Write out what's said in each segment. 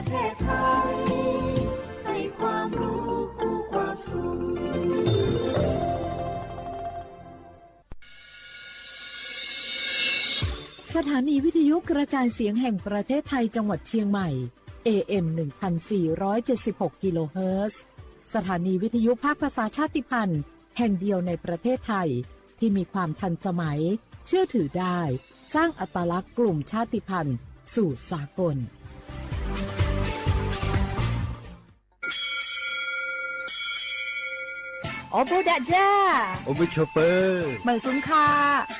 เทศไทยให้ความรู้คู่ความสุข สถานีวิทยุกระจายเสียงแห่งประเทศไทยจังหวัดเชียงใหม่ เอ เอ็ม หนึ่งพันสี่ร้อยเจ็ดสิบหก กิโลเฮิรตซ์ สถานีวิทยุภาคภาษาชาติพันธุ์แห่งเดียวในประเทศไทย ที่มีความทันสมัย เชื่อถือได้ สร้างอัตลักษณ์กลุ่มชาติพันธุ์สู่สากล Ob peb dag zaj, ob peb choj pawg, mawm xub kha,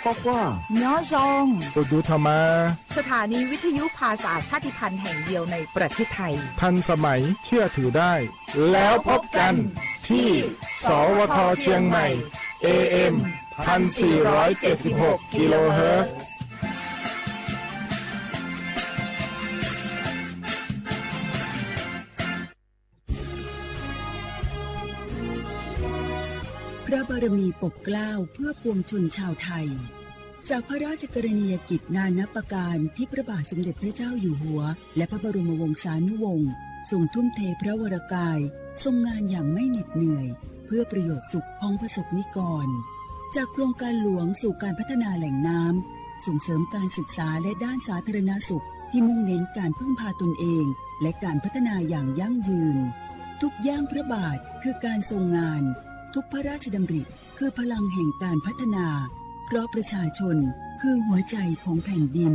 quaj quaj, nyob zoo, tus dub tha mas. สถานีวิทยุภาษาชาติพันธุ์แห่งเดียวในประเทศไทย ทันสมัย เชื่อถือได้ แล้วพบกันที่ สวท เชียงใหม่ เอ เอ็ม พันสี่ร้อยเจ็ดสิบหก กิโลเฮิรตซ์ พระบารมีปกเกล้าเพื่อปวงชนชาวไทย จากพระราชกรณียกิจนานับประการที่พระบาทสมเด็จพระเจ้าอยู่หัว และพระบรมวงศานุวงศ์ทรงทุ่มเทพระวรกาย ทรงงานอย่างไม่เหน็ดเหนื่อย เพื่อประโยชน์สุขของประสบนิกร จากโครงการหลวงสู่การพัฒนาแหล่งน้ำ ส่งเสริมการศึกษาและด้านสาธารณสุขที่มุ่งเน้นการพึ่งพาตนเอง และการพัฒนาอย่างยั่งยืน ทุกย่างพระบาทคือการทรงงาน ทุกพระราชดำริคือพลังแห่งการพัฒนา เพราะประชาชนคือหัวใจของแผ่นดิน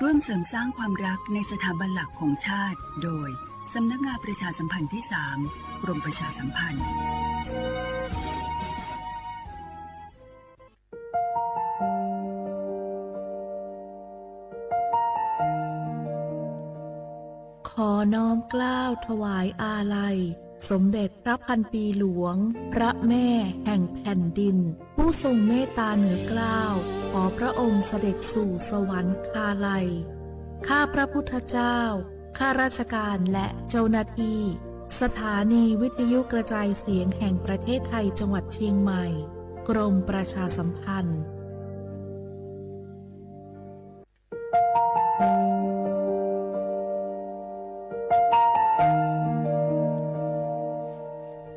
ร่วมเสริมสร้างความรักในสถาบันหลักของชาติ โดย สำนักงานประชาสัมพันธ์ที่สาม กรมประชาสัมพันธ์ ขอน้อมเกล้าถวายอาลัย สมเด็จพระพันปีหลวง พระแม่แห่งแผ่นดิน ผู้ทรงเมตตาเหนือเกล้า ขอพระองค์เสด็จสู่สวรรคาลัย ข้าพระพุทธเจ้า ข้าราชการและเจ้าหน้าที่ สถานีวิทยุกระจายเสียงแห่งประเทศไทยจังหวัดเชียงใหม่ กรมประชาสัมพันธ์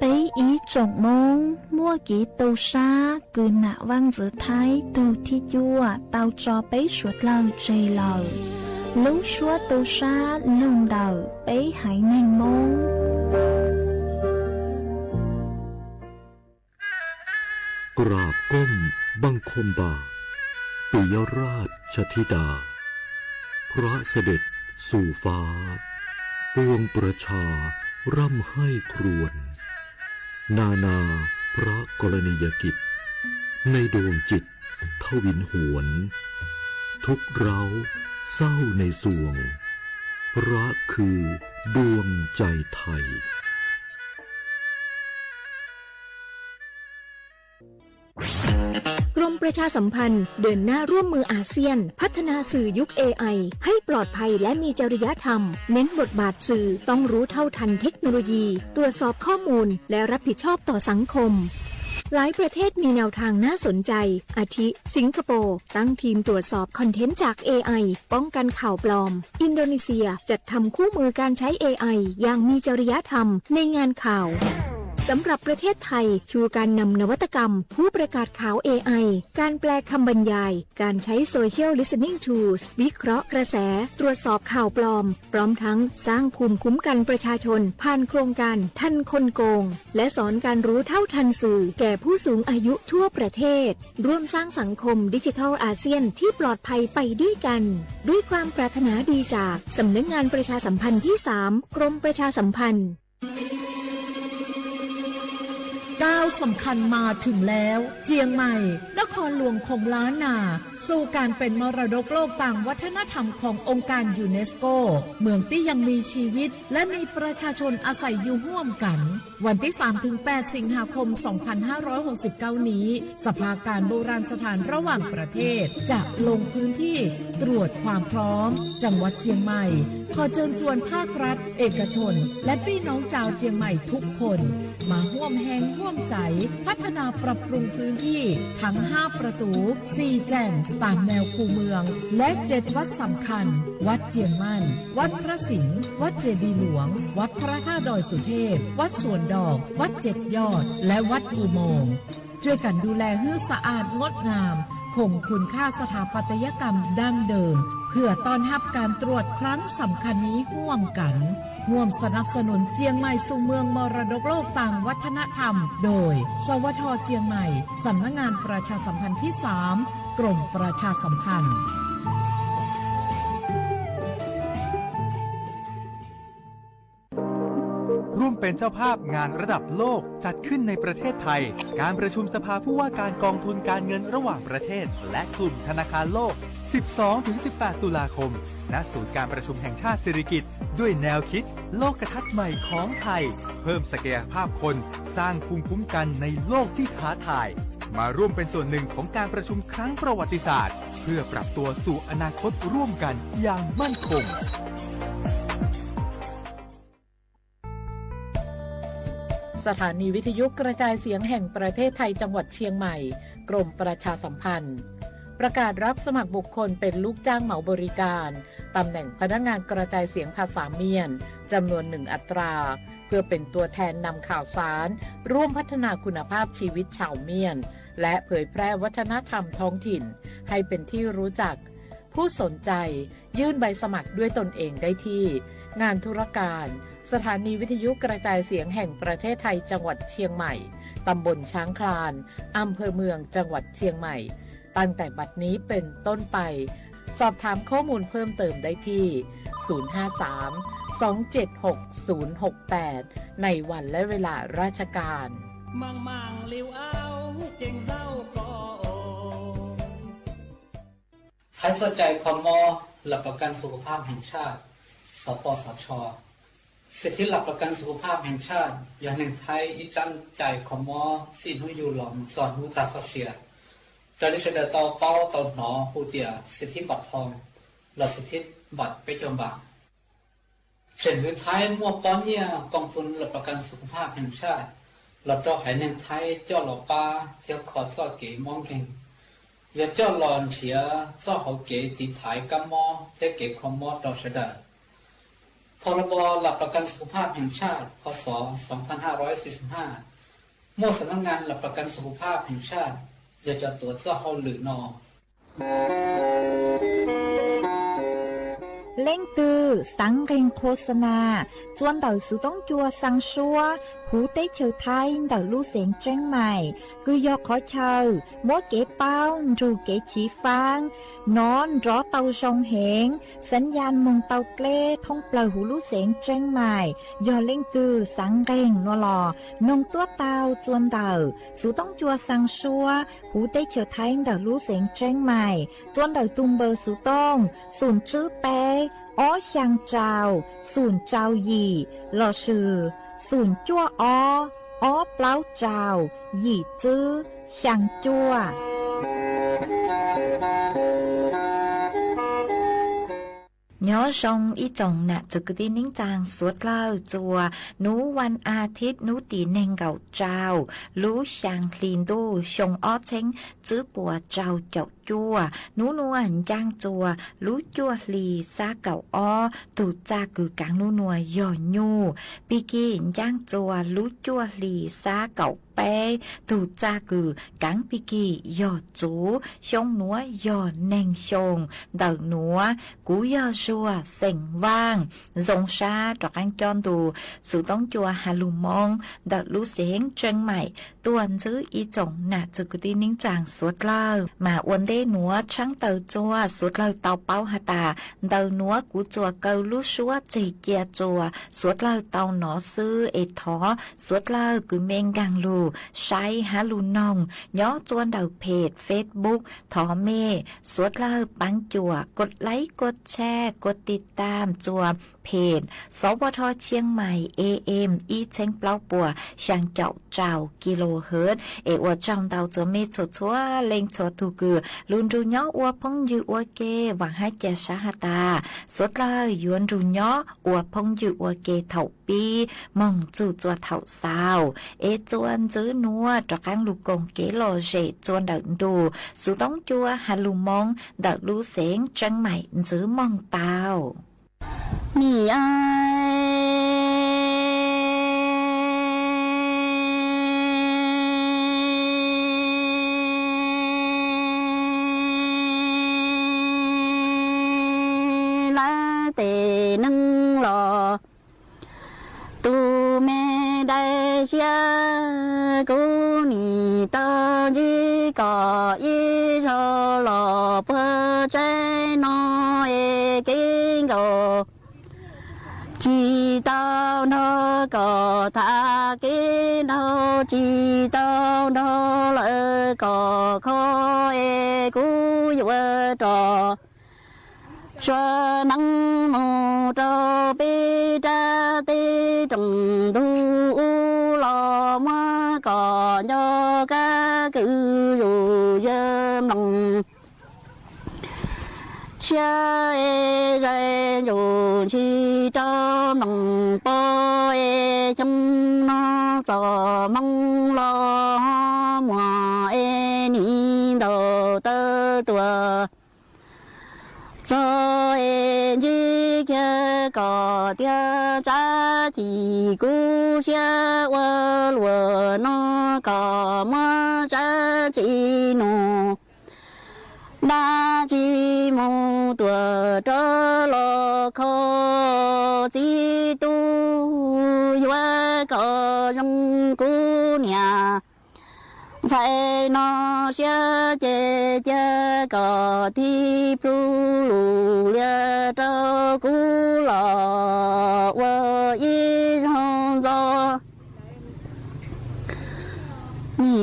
Peb ib tsoom Hmoob muaj kev tu sab kws nam Vaaj Ntxwv Thaib tug thib cuaj tau tso peb suav dlawg tseg lawm. Lub suab tu sab lug ntawm peb haiv neeg Hmoob. กราบก้มบังคมบาท ปิยราชธิดา พระเสด็จสู่ฟ้า ปวงประชาร่ำไห้ครวญ นานาพระกรณียกิจ ในดวงจิตทวินหวน ทุกข์ร้าวเศร้าในสวง พระคือดวงใจไทย กรมประชาสัมพันธ์เดินหน้าร่วมมืออาเซียน พัฒนาสื่อยุค เอไอ ให้ปลอดภัยและมีจริยธรรม เน้นบทบาทสื่อต้องรู้เท่าทันเทคโนโลยี ตรวจสอบข้อมูล และรับผิดชอบต่อสังคม หลายประเทศมีแนวทางน่าสนใจ อาทิ สิงคโปร์ตั้งทีมตรวจสอบคอนเทนต์จาก เอไอ ป้องกันข่าวปลอม อินโดนีเซียจัดทำคู่มือการใช้ เอไอ อย่างมีจริยธรรมในงานข่าว สำหรับประเทศไทย ชูการนำนวัตกรรม ผู้ประกาศข่าว เอไอ การแปลคำบรรยาย การใช้ Social Listening Tools วิเคราะห์กระแส ตรวจสอบข่าวปลอม พร้อมทั้งสร้างภูมิคุ้มกันประชาชน ผ่านโครงการทันคนโกง และสอนการรู้เท่าทันสื่อแก่ผู้สูงอายุทั่วประเทศ ร่วมสร้างสังคมดิจิทัลอาเซียนที่ปลอดภัยไปด้วยกัน ด้วยความปรารถนาดีจากสำนักงานประชาสัมพันธ์ที่สาม กรมประชาสัมพันธ์ ก้าวสำคัญมาถึงแล้ว เจียงใหม่ นครหลวงของล้านนา สู่การเป็นมรดกโลกตามวัฒนธรรมขององค์การยูเนสโก เมืองที่ยังมีชีวิต และมีประชาชนอาศัยอยู่ร่วมกัน วันที่สามถึงแปดสิงหาคมสองพันห้าร้อยหกสิบเก้านี้ สภาการโบราณสถานระหว่างประเทศ จะลงพื้นที่ตรวจความพร้อม จังหวัดเจียงใหม่ ขอเชิญชวนภาครัฐ เอกชน และพี่น้องชาวเชียงใหม่ทุกคน มาร่วมแรงร่วมใจพัฒนาปรับปรุงพื้นที่ทั้ง ห้า ประตู สี่ แจ่ง ตามแนวคูเมือง และ เจ็ด วัดสำคัญ วัดเชียงมั่น วัดพระสิงห์ วัดเจดีย์หลวง วัดพระธาตุดอยสุเทพ วัดสวนดอก วัดเจ็ดยอด และวัดอุโมงค์ ช่วยกันดูแลให้สะอาดงดงาม คงคุณค่าสถาปัตยกรรมดั้งเดิม เพื่อต้อนรับการตรวจครั้งสำคัญนี้ร่วมกัน ร่วมสนับสนุนเชียงใหม่สู่เมืองมรดกโลกทางวัฒนธรรม โดย สวท เชียงใหม่ สำนักงานประชาสัมพันธ์ที่ สาม กรมประชาสัมพันธ์ ร่วมเป็นเจ้าภาพงานระดับโลกจัดขึ้นในประเทศไทย การประชุมสภาผู้ว่าการกองทุนการเงินระหว่างประเทศ และกลุ่มธนาคารโลก สิบสองถึงสิบแปด ตุลาคม ณ ศูนย์การประชุมแห่งชาติสิริกิติ์ ด้วยแนวคิดโลกทัศน์ใหม่ของไทย เพิ่มศักยภาพคน สร้างภูมิคุ้มกันในโลกที่ท้าทาย มาร่วมเป็นส่วนหนึ่งของการประชุมครั้งประวัติศาสตร์ เพื่อปรับตัวสู่อนาคตร่วมกันอย่างมั่นคง สถานีวิทยุกระจายเสียงแห่งประเทศไทยจังหวัดเชียงใหม่ กรมประชาสัมพันธ์ ประกาศรับสมัครบุคคลเป็นลูกจ้างเหมาบริการ ตำแหน่งพนักงานกระจายเสียงภาษาเมียน จำนวนหนึ่งอัตรา เพื่อเป็นตัวแทนนำข่าวสาร ร่วมพัฒนาคุณภาพชีวิตชาวเมียน และเผยแพร่วัฒนธรรมท้องถิ่น ให้เป็นที่รู้จัก ผู้สนใจ ยื่นใบสมัครด้วยตนเองได้ที่ งานธุรการ สถานีวิทยุกระจายเสียงแห่งประเทศไทยจังหวัดเชียงใหม่ ตำบลช้างคลาน อำเภอเมืองจังหวัดเชียงใหม่ ตั้งแต่บัดนี้เป็นต้นไป สอบถามข้อมูลเพิ่มเติมได้ที่ ศูนย์ห้าสาม สองเจ็ดหก ศูนย์หกแปด ในวันและเวลาราชการ Thaib txoj cai kho mob หลักประกันสุขภาพแห่งชาติ สปสช. สิทธิหลักประกันสุขภาพแห่งชาติ yog neeg Thaib ib tsab cai kho mob txij hnub yug los mus txog hnub tag txoj sia, raws li sawv daws tau paub tau hnov hu tias สิทธิบัตรทอง los สิทธิบัตร peb caug npam. Tseem hwv Thaib muaj pob nyiaj กองทุนหลักประกันสุขภาพแห่งชาติ los rau haiv neeg Thaib coj los pab thiab kho txoj kev mob nkeeg, yog coj los nrhiav txoj hauv kev tiv thaiv kab mob thiab kev kho mob rau sawv daws. พรบหลักประกันสุขภาพแห่งชาติ พ.ศ. สองพันห้าร้อยสี่สิบห้า muaj สำนักงานหลักประกันสุขภาพแห่งชาติ yog cov tuav txoj hauj lwm no. Leej twg xaav nqeeg qhua xa nas txua ntawm xuv toob cua xaa suab huv teb chaws Thaib ntawm lub xeev Tseeb Mais, kws yog qhov chaw muab kev paub nrug kev chiv faab nov nrov tau zoo heev, xav yaj moog tau dleb thoob plawg huv lub xeev Tseeb Mais. Yog leej twg xaav nqeeg no los noog tuab taug txua ntawm xuv toob cua xaa suab huv teb chaws Thaib ntawm lub xeev Tseeb Mais txua ntawm tug npawb xuv tooj xum tswb peb ob xyaa rau xum rau yim lossis xum cuaj ob ob plaub rau yim tswb xyaa cuaj. Nyob zoo ib tsoom nam txwv kwv tij neej tsaa suav dlawg txua nub vas as thiv nub tim neeg nkaum rau lub xyaa hli ntuj xyoo ob txheeb tswb puas rau caum cuaj. Nub nuav ncaaj txua lub cuaj hli xab kaum ob tug txaj kws kaav nub nuav yog nyuj. Pig kig ncaaj txua lub cuaj hli xab kaum peb tug txaj kws kaav pig kig yog txuv. Xyoo nuav yog neeg xyoo ntawm nuav. Kuv yog Zuag xeem Vaaj, zoo sab rov qaab cob ntu xuv toob cua has lug Moob ntawm lub xeev Tseeb Mais tuaj ntsib ib tsoom nam txwv kwv tij neej tsaa suav dlawg. Mas ua ntej nuav tshaab taws txua suav dlawg tau paub has tas ntawm nuav kuv txuas kaw lub suab tseg cia txua suav dlawg tau nov xwb es thov suav dlawg kws me nkaag lug saib has lug noog nyob txua ntawm peg Facebook thov mej suav dlawg paab cuam kua laib kua tshaj kua tiv tam txua Xov Vaj Dhos Tsheej Maim A M ib txheeb plaub puas xyaa caum rau kilohertz es ua tsaug ntau txhua mej txhua txhua leej txhua tug kws lug nrug nyob ua phooj ywg ua ke. Vaam hab ca sab has tas suav dlawg yuav nrug nyob ua phooj ywg ua ke thaum pib moog txug txua thaum xaus es txua ntxwv nuav rov qaab lug koom kev lom zem txua ntawm ntu xuv toob cua has lug Moob ntawm lub xeev Tsheej Maim ntxwv moog tau. Nim lawv tes neeg los, tug me dai siab kuv nim tau ntsib kom ib zaug los puag tsaib no es kev nkaus tsis tau nrog kom tham, kev nraug tsis tau nrog lawv kom kho es kuv yuav rov suav neeb mus rau peb rab teb rooj ntug ub los muab kom nco kab kws zuj zus mloog siab es zais ntsuj ntshis rau mloog pob es xyoo no txom hmoo los ho muaj es nim ntaus taw tuaj txog es ntsib kiag kom tiag tsab chim kuv siab ua luam no kom muab tsab tsi nus dab tsi mus tuam rov los kho txiv tub yuav kom zoo kuv niam ntxhais no siab ces cia kom thib plhu lug lias rau kuv los ua ib zaug ntxov. Nim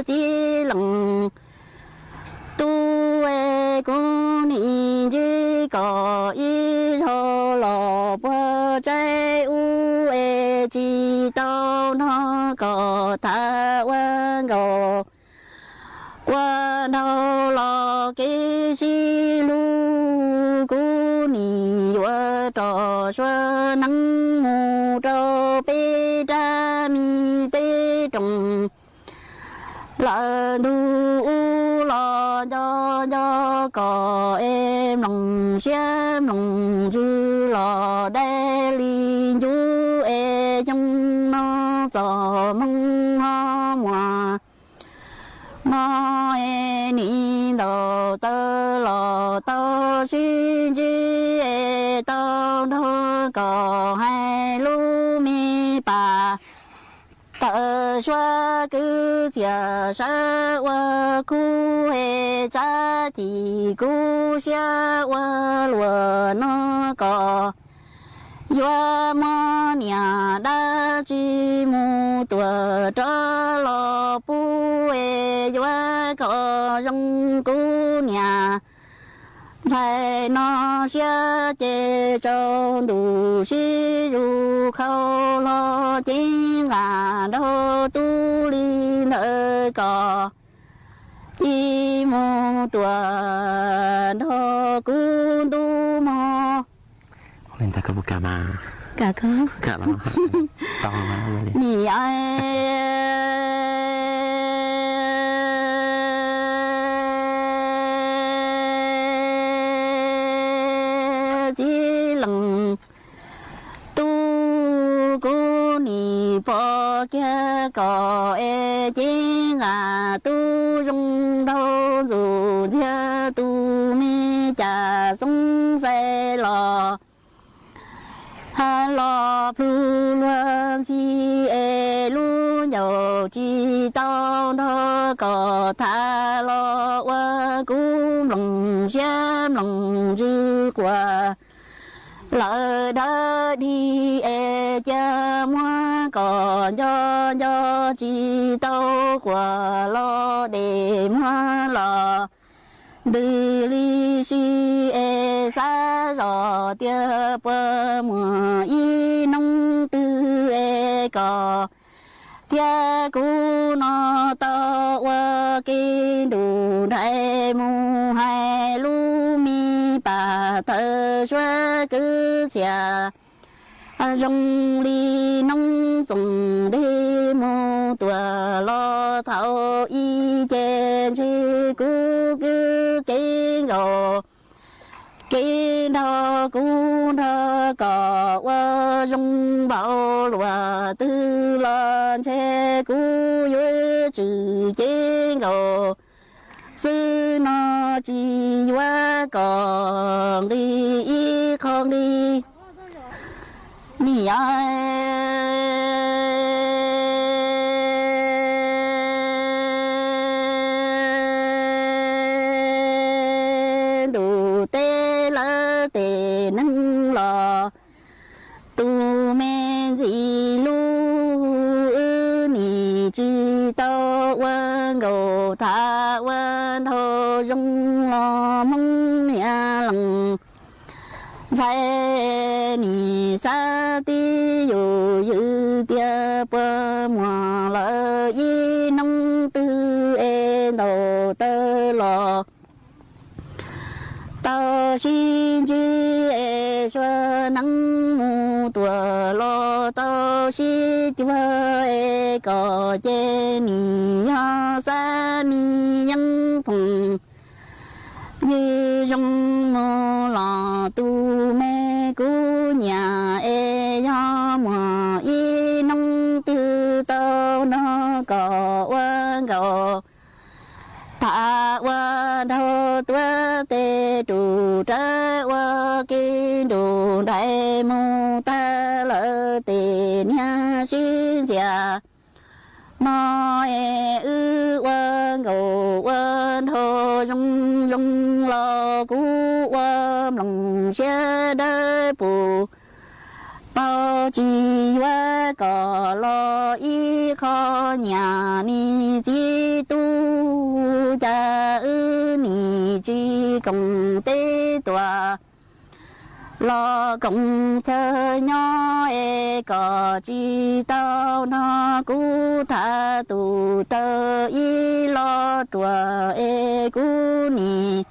txiv leej tub es kuv nim ntsib kom ib zaug los puag tsaib ub es tsis tau nrog kom tham ua nkaus ua nraug los kev sib hlub. Kuv nim yuav rov suav neeb mus rau peb rab me teb rooj lawm ntug ub los nco nco kom es mloog siab mloog ntsws los dai li ncuv es xyoo no txom hmoo ho muaj no es nim ntaus taw los tau sib ntsib es tau nrog kom hais lub me pas tawm suab kwv txiaj sawv ua khub es tsab chim kuv siab ua luam no kom yuav muab niam dab tsi mus tuam rov los pub es yuav kom zoo kuv niam ntxhais no siab ces tsaus ntuj sib zuj khau hlo cev nqa nraug tub li ntawd kom ib mus tuam nrog kuv ntuj mog. Nim txiv leej tub kuv nim pom kiag kom es cev nqa tub zoo nraug ntxuj ntxiag tus me cas xoob xais los ha los plhu luag ntxhi es lub ncauj tsis tau nrog kom tham los ua kuv mloog siab mloog ntsws quas lawm dawb dig es cia muab kom nco nco tsis tau quas los dej muag los ntws li si es xav zoj tias puas muaj ib hnub twg es kom thiab kuv no tau ua ke nruj nraim mus hais lub me pam tawg suab kwv txhiaj zoo li noob txoos dej mus tuaj los thaum ub ces ntshe kuv kwv kev nkaus kev nrog kuv nrog kom ua zoo npaum luaj twg los ntshe kuv yuav tsum cev nkaus xwb no tsis yuav kom nqi ib qho nqi. Nim yog ntuj teb lawv tej neeg los tus me ntxim hlub wb nim tsis tau ua nkaus tham ua nraug zoo los Hmoob niam lees ntxhais nim xav tib yus ywj tias puas muaj lawm ib hnub twg es ntaus taw los tau sib ntsib es sua neeb mus tuaj los tau sib cuag es kom ces nim yog xav me yeeb phoom ywj zoo mus los tus me kuv nyiam es yog muaj ib hnub twg tau nrog kom ua nkaus tham ua nraug tuav tes rub rawv ua ke nruj nraim mus tag lawm tej niag sib ntxias no es wb ua nkaus ua nraug zoo zoo los kuv ua mloog siab dawb pus paub tsis yuav kom los ib qho nyiam nim txiv tub cas wb nim tsis koom teb tuaj los koom chaw nyob es kom tsis tau nrog kuv tham tus taw ib lo ruam es kuv nim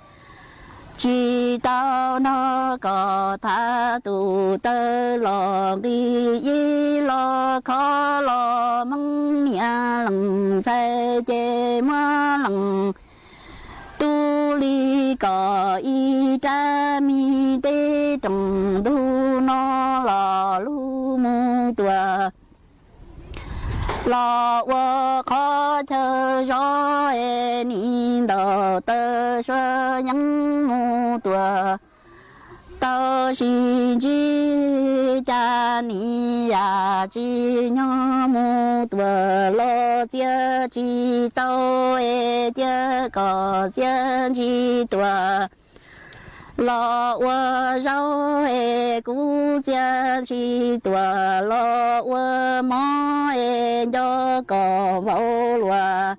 tsis tau nrog kom tham tus taw los nqi ib lo khob los Hmoob niam lees ntxhais ces muab lees tub li kom ib rab me teb rooj ntug no los lug mus tuaj los ua qhov chaw zov es nim ntaus taw sua yeeb mus tuaj tau sib ntsib cas nim yam tsis nyob mus tuaj los txia tsis tau es cia kom txia ntsis tuaj los ua zaub es kuv txia ntsis tuaj los ua mov es nco kom vau luaj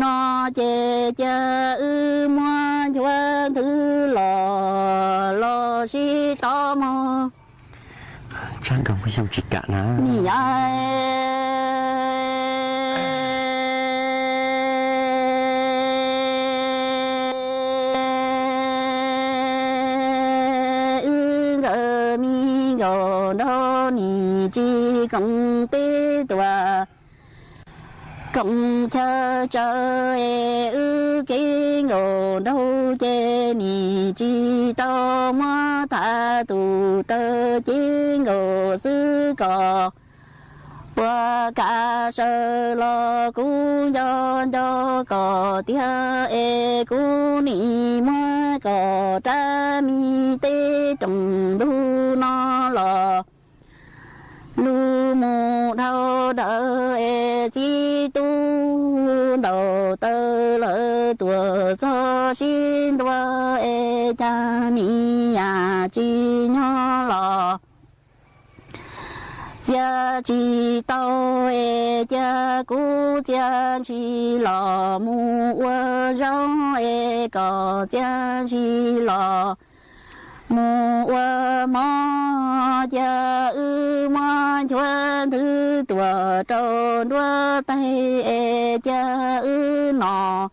no ces cia wb muab nchuav nthwv los los sib tov mog. Nim yog wb nkawd me nkauj nraug nim tsis koom teb tuaj koom chaw tsawv es wb kev nkauj nraug ces nim tsis tau muab tham tus taw cev nkaus xwb kom puas kam sawv los kuv nco nco kom tiag es kuv nim muab kom rab me teb rooj ntug no los lug mus dhau dawm es txiv tub ntaus taw lawm tuaj txog sib ntua es cas nim yam tsis nyob los Cia tsis tau es cia kuv txiaj ntshis los mus ua zoo es kom txiaj ntshis los mus ua mov. Cia wb muab nchuav ntws tuam rau nruab taig es cia wb no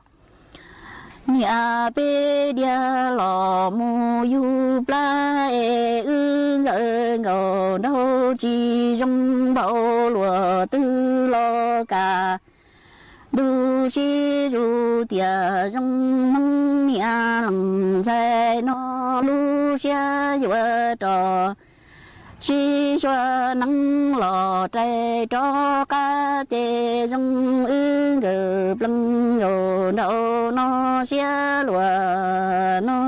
niam peb diav los mus yug plab es wb nkawm nkaus nraug tsis zoo npaum luag twg los kam ntuj sib zus tiam zoo. Hmoob niam leej ntxhais no lub siab yuav rog sib sua neeb los rais rov qab ces zoo wb nkawm plees nkaus nraug no siab luag no.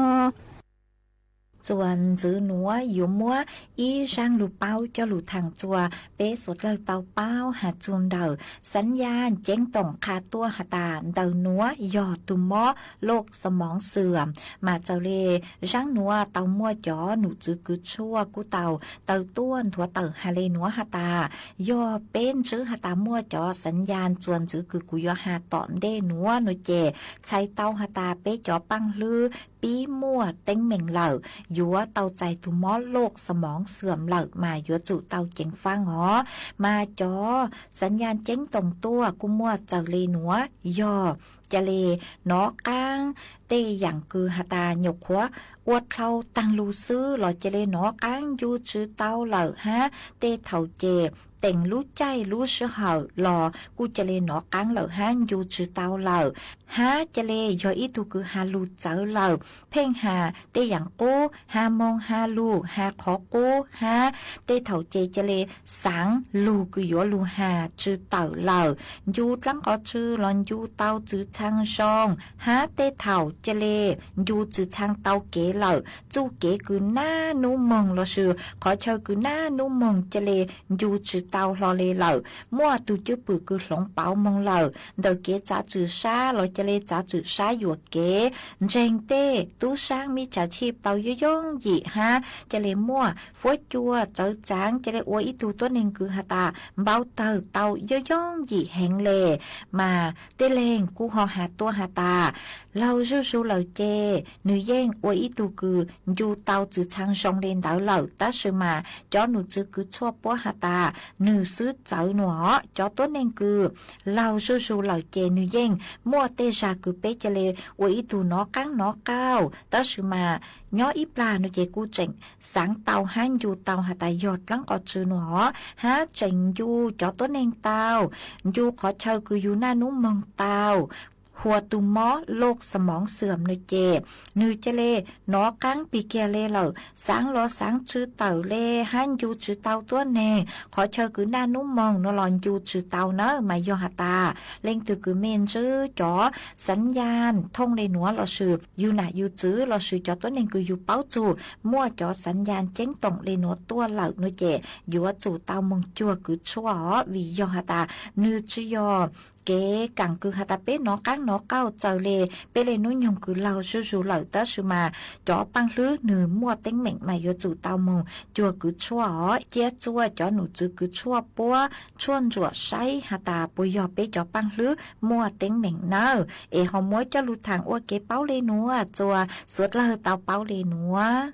Txuas ntxiv nuav yuav muab ib zaaj lug paub coj lug thaam txuas peb suav dlawg tau paub has txug ntawm xav yaj ceeb toom qha tuaj has tas ntawm nuav yog tug mob loj xas moov xwm. Mas txawm le zaaj nuav tau muaj cov num txwv kws tshuaj kuj tau taw tuaj nthuav tawm has le nuav has tas yog peb ntsib has tas muaj cov xav yaj txuas ntxiv kws kuv yuav has tom ntej nuav nuav ces txhais tau has tas peb cov paaj hlwb pib muaj teeb meem lawm, yuav tau txais tug mob loj xas moov xwm lawm mas yuav tsum tau ceev faab os. Mas cov xav yaj ceeb toom tuaj kuj muaj txawm le nuav yog ca le nov qaab, tej yaam kws has tas nyuam qhuav ua dlhau taag lug xwb los ca le nov qaab ncu tsis tau lawm hab tej thaum ces teem lub caij lub sij hawm los kuj ca le nov qaab lawm hab ncu tsis tau lawm, hab ca le yog ib tug kws has lug txawv lawm, pheej has tej yaam qub, has moog has lug has qhov qub hab tej thaum ces ca le xaav lug kws yuav lug has tsis tawm lawm, ncu dlaab qhov tsw los ncu tau txwv txhaa zoo hab tej thaum ca le ncu txwv txhaa tau kev lawm, txuj kev kws naj nub moog lossis qhov chaw kws naj nub moog ca le ncu tsis tau hlo le lawm, muaj tug cwj pwm kws hloov pauv moog lawm, ntawm kev txav txwm sab los ca le txav txwm sab yuam kev, ntseeg tej tub saab mib tsa tshij tau yooj yooj yim hab ca le muaj fuab cua txawv txaav ca le ua ib tug tuab neeg kws has tas npau tawg tau yooj yooj yim heev le. Mas tej leeg kuj ho has tuaj has tas laug zuj zug lawm ces nwg yeej ua ib tug kws ncu tau txwv txhaa zoo le ntawd lawm, tab sis mas cov num txwv kws tshuaj puab has tas nwg xwb txawv nuav os. Cov tuab neeg kws laug zuj zug lawm ces nwg yeej muaj tej zag kws peb ca le ua ib tug nov qaab nov qauj, tab sis mas nyob ib plag nuav ces kuj tseem xaav tau hab ncu tau has tas yog dlaab qhov tsw nuav os, hab tseem ncu cov tuab neeg tau, ncu qhov chaw kws yug naj nub moog tau, hu ua tug mob loj xas moov xwm nuav ces nwg ca le nov qaab pig kiag le lawm, xaav los xaav tsis tawm le hab ncu tsis tau tuab neeg, qhov chaw kws naj nub moog nuav los ncu tsis tau nawb. Mas yog has tas leej twg kws mej ntsib cov xav yaj thooj le nuav lossis yug nam yug txwv lossis cov tuab neeg kws yug paub txug muaj cov xav yaj ceeb toom le nuav tuaj lawm nuav ces yuav tsum tau moog cuag kws tshuaj os, vim yog has tas nwg tsis yog kev kaam kws has tas peb nov qaab nov qauj txawv le, peb le nub nyoog kws laug zuj zug lawm, tab sis mas cov paaj hlwb nwg muaj teeb meem mas yuav tsum tau moog cuag kws tshuaj os. Cia txuas cov num txwv kws tshuaj puab tshuaj ntsuam saib has tas puas yog peb cov paaj hlwb muaj teeb meem nawb, es ho muab coj lug thaam ua kev paub le nuav txuas suav dlawg tau paub le nuav.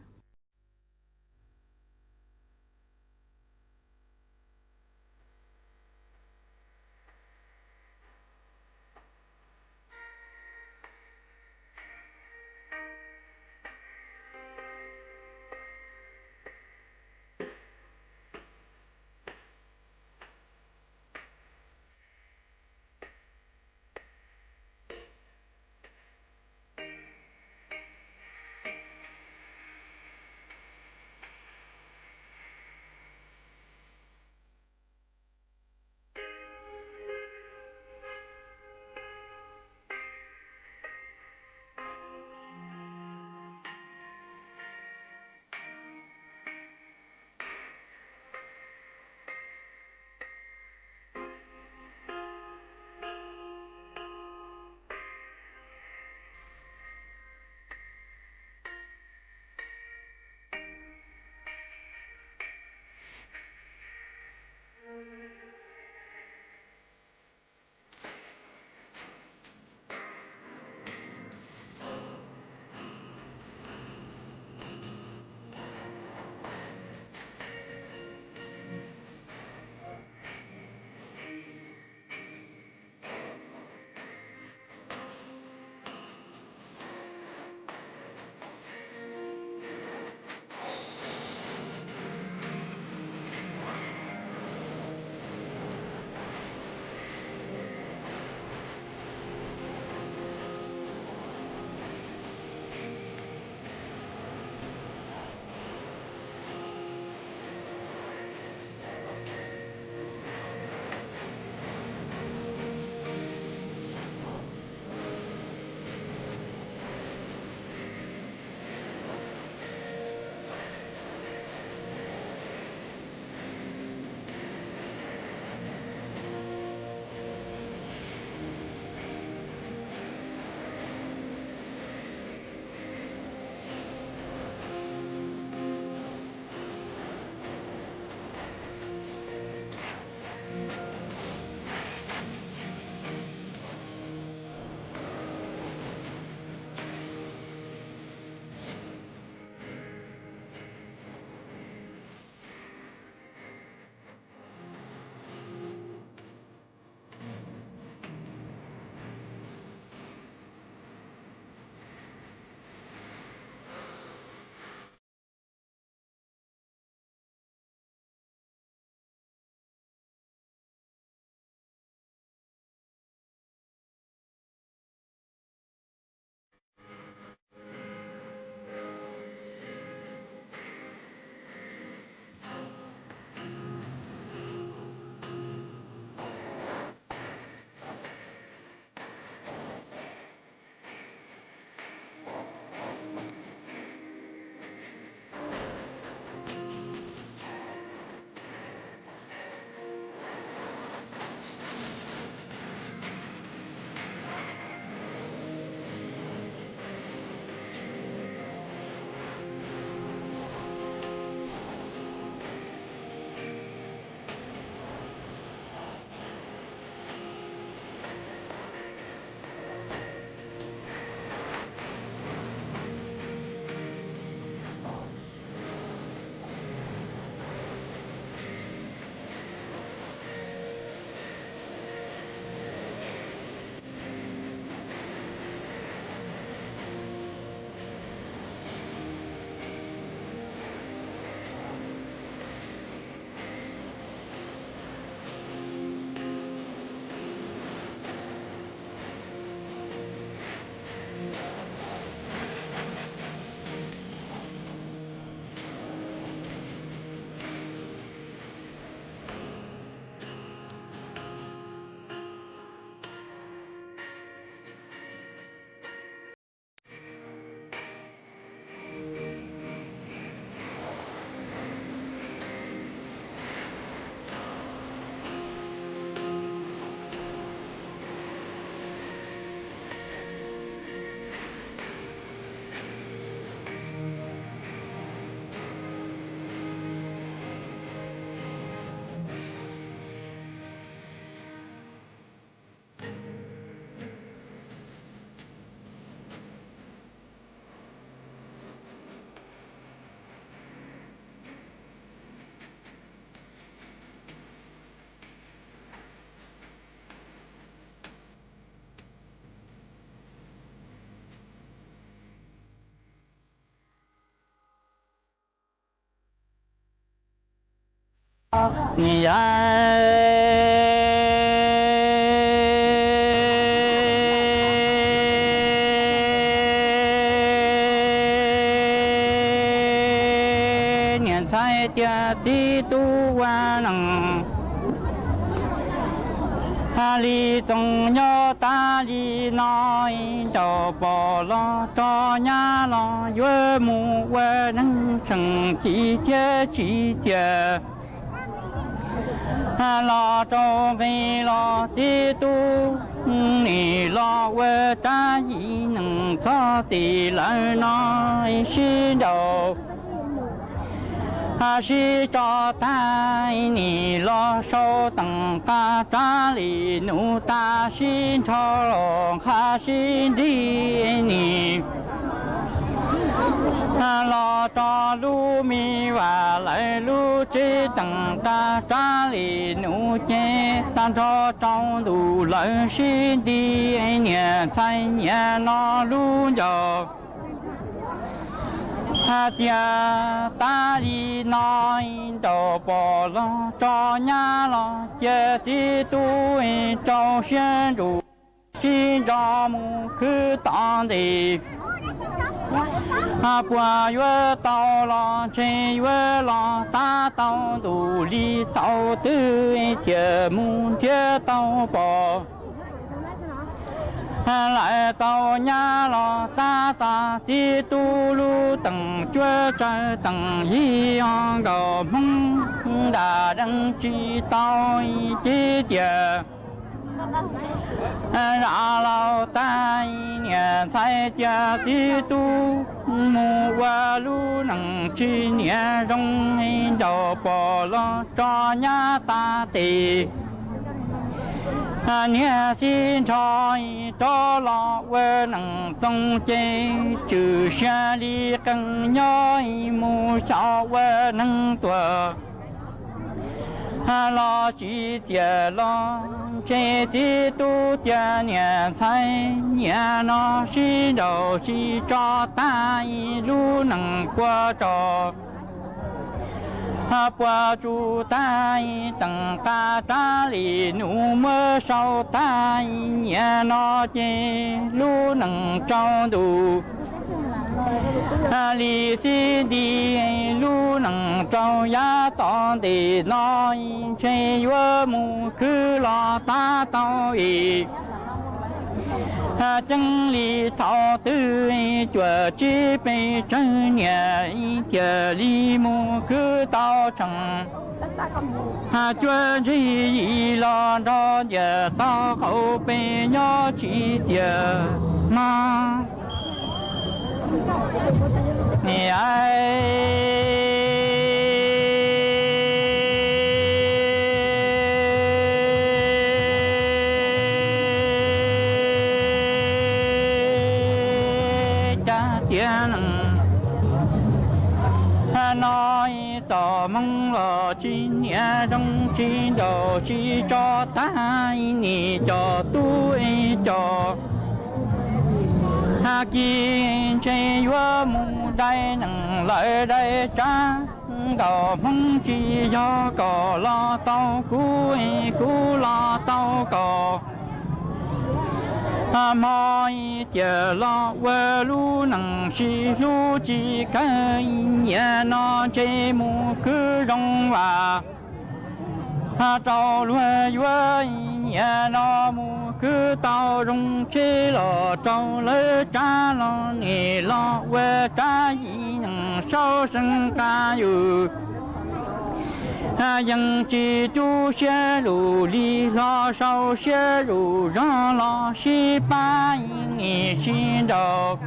Yam niam ntxhais tias txiv tub ua neej, ha li txoos nyob tas li no, nraum pom los tso nyab los yuav mus ua neej tseem ci thiab tsis ciam. Los rau nqi los txiv tub nim los ua rab yim neeg txhob txim lawm no, sib nraus sib tso tag nim los sau teem qab rab li nus tas sib nrho los nqa sib nrig nim los rau lub me vam lawv lub tsev teem qab rab li nus ces tag nrho rau ntus lawv sib nti niam ntxhais niam no lub ncauj. Hais tias tas li no nraum pom los tso nyab los cia txiv tub rau siab ntsws sib nrog mus khwb tom ntej. Puas yuav tau los ntshe yuav los tab tau ntus li thaum twg thiaj mus nrhiav tau pom. Lawv tau nyab los tab tom txiv tub lub teem cuab tsawv teem yig o nkaus hmoob dam deej tsis tau ces tias zam laus tas niam ntxhais cia txiv tub mus ua lub neej tsis niam zoo nraum pom los tso nyab tas tes. Niag sib nrho rov los ua neej txoos ces tswm siab li qee nyob mus xyaum ua neeg tuag los tsis ciam los ntshe txiv tub cia niam ntxhais niam no sib nraus sib tso tag lub neej puas tso puas tsuj tag teem qab rab li nus muab sau tag niam no ces lub neej tsaus ntuj li xib nti lub neej tsaus yav tom ntej no ntshe yuav mus khwb los tab tau es ceeb li thaum twg cuaj tsib peb tsawg niam thiaj li mus khwb tau tsees. Cuab ntsig yim los nrog ntiaj teb qaum pes nyob tsis ciam mog. Cas tiag no txoj hmoo los tsis niam zoo tsis nraus tsis tso tag nim cov tub cov hab kis ntshe yuav mus dai neeg lawm dai tsab nkaus hmoob tsis yog kom los tau kuv, kuv los tau kom hmo tiam los ua lub neej sib hlub tsis kawg nyiam no ntshe mus khwb zoo vam rau luag yuav nyiam no mus khwb tau zoo tsheb los rau lawv tsab los nim los ua tsab yim neeg sau seev qab yus yeej tsis cub siab lus li hlo sau siab lus zog los sib pab nim sib nraus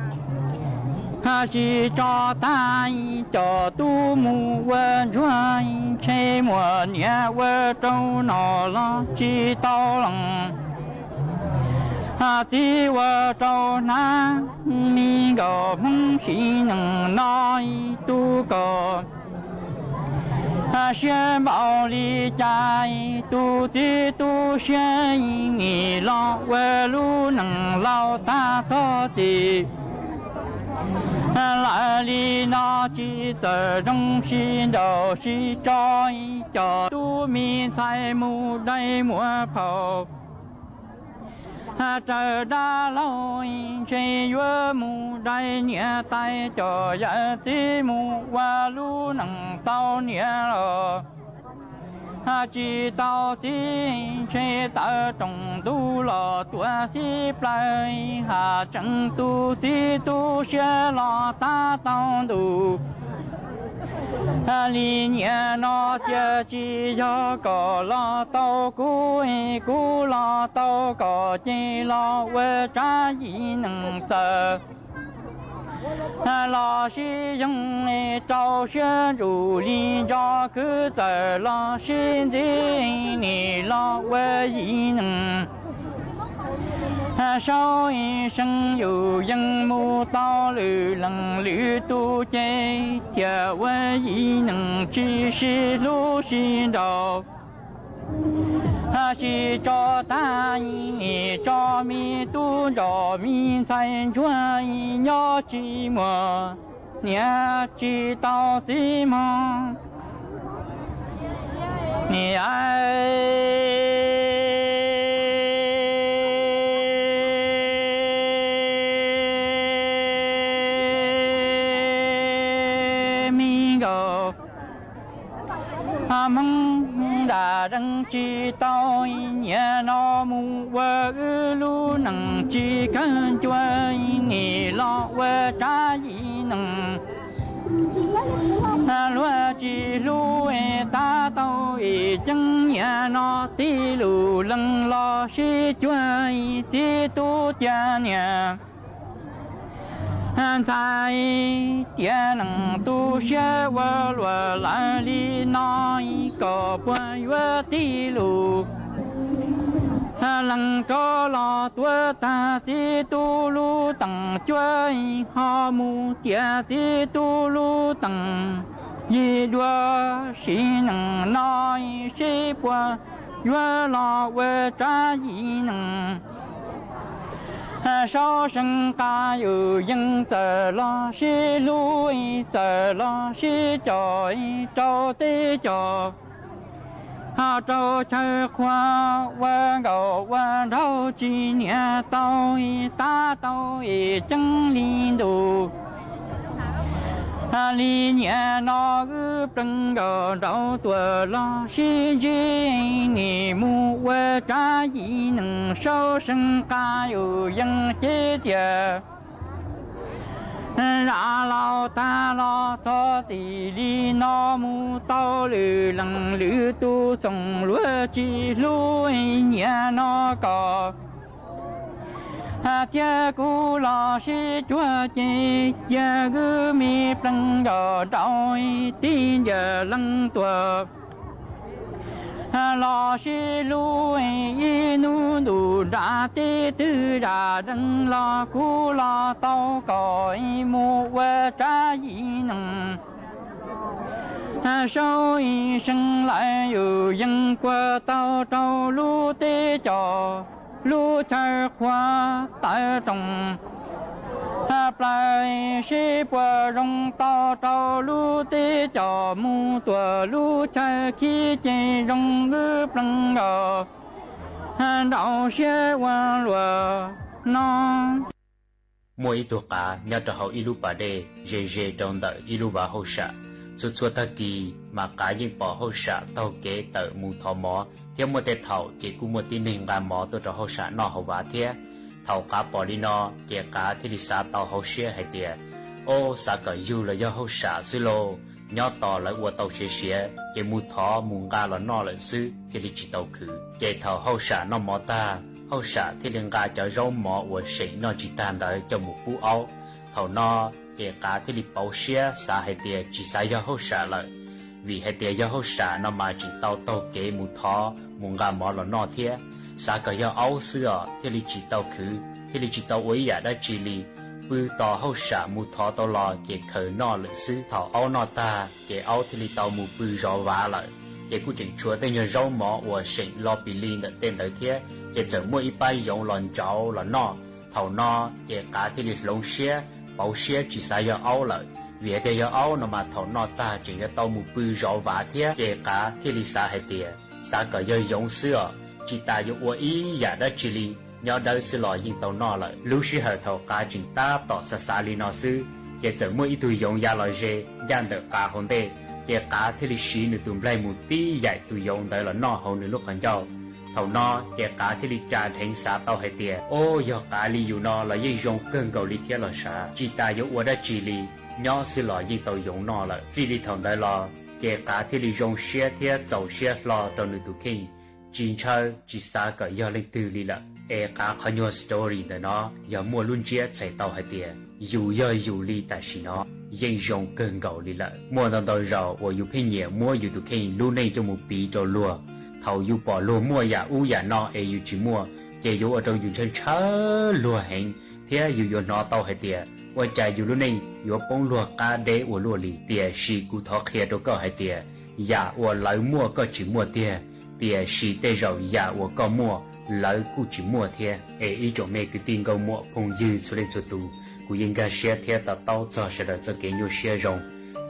sib tso tag cov tub mus ua ntsuag ntshe muaj niam ua rau nom los tsis tau lees txiv ua rau hnab mi nkaus hmoob sim neej no tus kom siab npaum li cas tus txiv tu siab nim los ua lub neej laus tag txog tim lawm li no tsis txawm zoo sib nraus sib tso cov tub me ntxhais mus dai muam phauj, raws dab laug ntshe yuav mus dai niam tais cov yawm txiv mus ua lub neej tau niam los tsis tau txiv, ntshe tawm rooj ntuj los tuaj xib plaws, ha tseem tu txiv tu siab los tab tau ntuj li niam no tiag. Tsis yog kom los tau kuv, kuv los tau kom ces los ua tsab yim neeg txawm los sib yoog, rau siab ntsum li nco khwv txawm los sib ntxib, nim los ua yim neeg sau seej yus yeej mus tau lwm leej lwm tus ces thiaj ua yim neeg tsis sib hlub sib nraus. Sib tso tag tso me tub nrog me ntxhais ntsuag nyob tsis muaj niam tsis tau txiv mog. Niam me nkaus Hmoob dam dees tsis tau, niam no mus ua wb lub neej tsis kawg ncua, nim los ua tsab yim neeg luag tsis hlub. Tab tau es ceeb niam no tib lus leej los sib cuag, txiv tub tiag niam ntxhais tiam neej tu siab ua luaj lawm li no, kom puas yuav tib lus leej rov los tuav tag txiv tub lub teem cuab, ho mus tias txiv tub lub teem yig dua sim neej no, seb puas yuav los ua tsab yim neeg saub seej qab yus yeej txawm los sib hlub, txawm los sib cog rau teb cog ho rau chaw qhua ua nkaus ua nraug tsis niam tau, tab tau es ceeb li ntus li niam no wb pleev nkaus nraud tuaj los sib ntsib, nim mus ua tsab yim neeg saub seej qab yus yeej ceeb tiag. Zam laus tag los txog txij li no mus tau lwm leej lwm tus txooj luag tsis hlub, niam no kom thiab kuv los sib cuag ces cia wb me pleev nkaus nraud, tib ncaws leej tuaj los sib hlub, ib hnub ntuj nram teb twg zam dees los kuv los tau kom mus ua tsab yim neeg saub seej lawm, yus yeej kuaj tau rau lub teb cog lub chaw qhua tawv rooj plaws, seb puas zoo tau rau lub teb cog mus tuaj lub chaw khib ces zoo wb pleev nkaus nraud siab ua luaj no. Muaj ib tug qav nyob rau hauv ib lub pas dej ze ze rau ntawm ib lub vaj hauj sam. Txhua txhua tag kis mas qav yeej pom hauj sam taug kev tawm mus thov mov thiab muaj tej thaum ces kuj muaj tib neeg nqa mov tuaj rau hauj sam noj hauv vaj thiab. Thaum qav pom li no ces qav thiaj li xav tau hauv siab hais tias, o, xav kom yug los yog hauj sam xwb lauj, nyob tos lawv ua tau siav siav ces mus thov mus nqa los noj lawm xwb thiaj li tsis tau khwv. Ces thaum hauj sam noj mov tag, hauj sam thiaj li nqa cov zaub mov uas seem noj tsis tag ntawd coj mus pub aub. Thaum no ces qav thiaj li pauv siab xav hais tias tsis xav yog hauj sam lawm, vim hais tias yog hauj sam no mas tseem tau taug kev mus thov mus nqa mov los noj thiab. Xav kom yog aub xwb os thiaj li tsis tau khwv, thiaj li tsis tau ua ib yam dab tsi li. Pw tos hauj sam mus thov tau los ces khaws noj lawm xwb. Thaum aub noj tag ces aub thiaj li tau mus pw zov vav lawm. Ces kuj tseem tshuav tej nyuag zaub mov uas seem lo pis li ntawm tej ntawd thiab, ces txawm muaj ib pab yoov los ntsauv los noj. Thaum no ces qav thiaj li hloov siab pauv siab tsis xav yog aub lawm, Vim tias yog aub no mas thaum noj tag tseem yuav tau mus pw zov vav thiab. Ces qav thiaj li xav hais tias, xav kom yog yoov xwb os, tsis tas yuav ua ib yam dab tsi li, nyob dawb xwb los yeej tau noj lawm. Lub sij hawm thaum qav tseem tab tom xav xav li no xwb, ces txawm muaj ib tug yoov ya los ze ncaj ntawm qav hauv ntej. Ces qav thiaj li siv nws tus nplaig mus tib yaim tus yoov ntawd los noj hauv nws lub qhov ncauj. Thaum no ces qav thiaj li tsa dheev xav tau hais tias, o, yog qav li yus no los yeej zoo kawg nkaus li thiab los sav, tsis tas yuav ua dab tsi li, nyob xwb los yeej tau yoov noj lawm. Txij li thaum ntawd los ces qav thiaj li zoo siab thiab txaus siab hlo rau nws tus kheej, tsis ntshaw tsis xav kom yog leej twg li lawm. Es qav qhov nyuag story ntawm no yog muaj lub ntsiab txhais tau hais tias, yus yog yus li tam sim no yeej zoo kawg nkaus li lawm. Muaj ntau ntau zaus uas yus pheej nyiam muab yus tus kheej lub neej coj mus piv rau luag. Thaum yus pom luag muaj yam ub yam no es yus tsis muaj, ces yuav ua rau yus ntshaw ntshaw luag heev, thiab yus yuav hnov tau hais tias ua cas yus lub neej yuav poob luag qab deb ua luaj li. Tiam sis kuv thov qhia rau koj hais tias, yam uas lawv muaj koj tsis muaj tiag, tiam sis tej zaum yam uas koj muaj lawv kuj tsis muaj thiab. Es ib tsoom me kwv tij nkauj muam phooj ywg txhua leej txhua tus, kuv yeej nkag siab thiab to taub txog sawv daws txoj kev nyuaj siab zoo.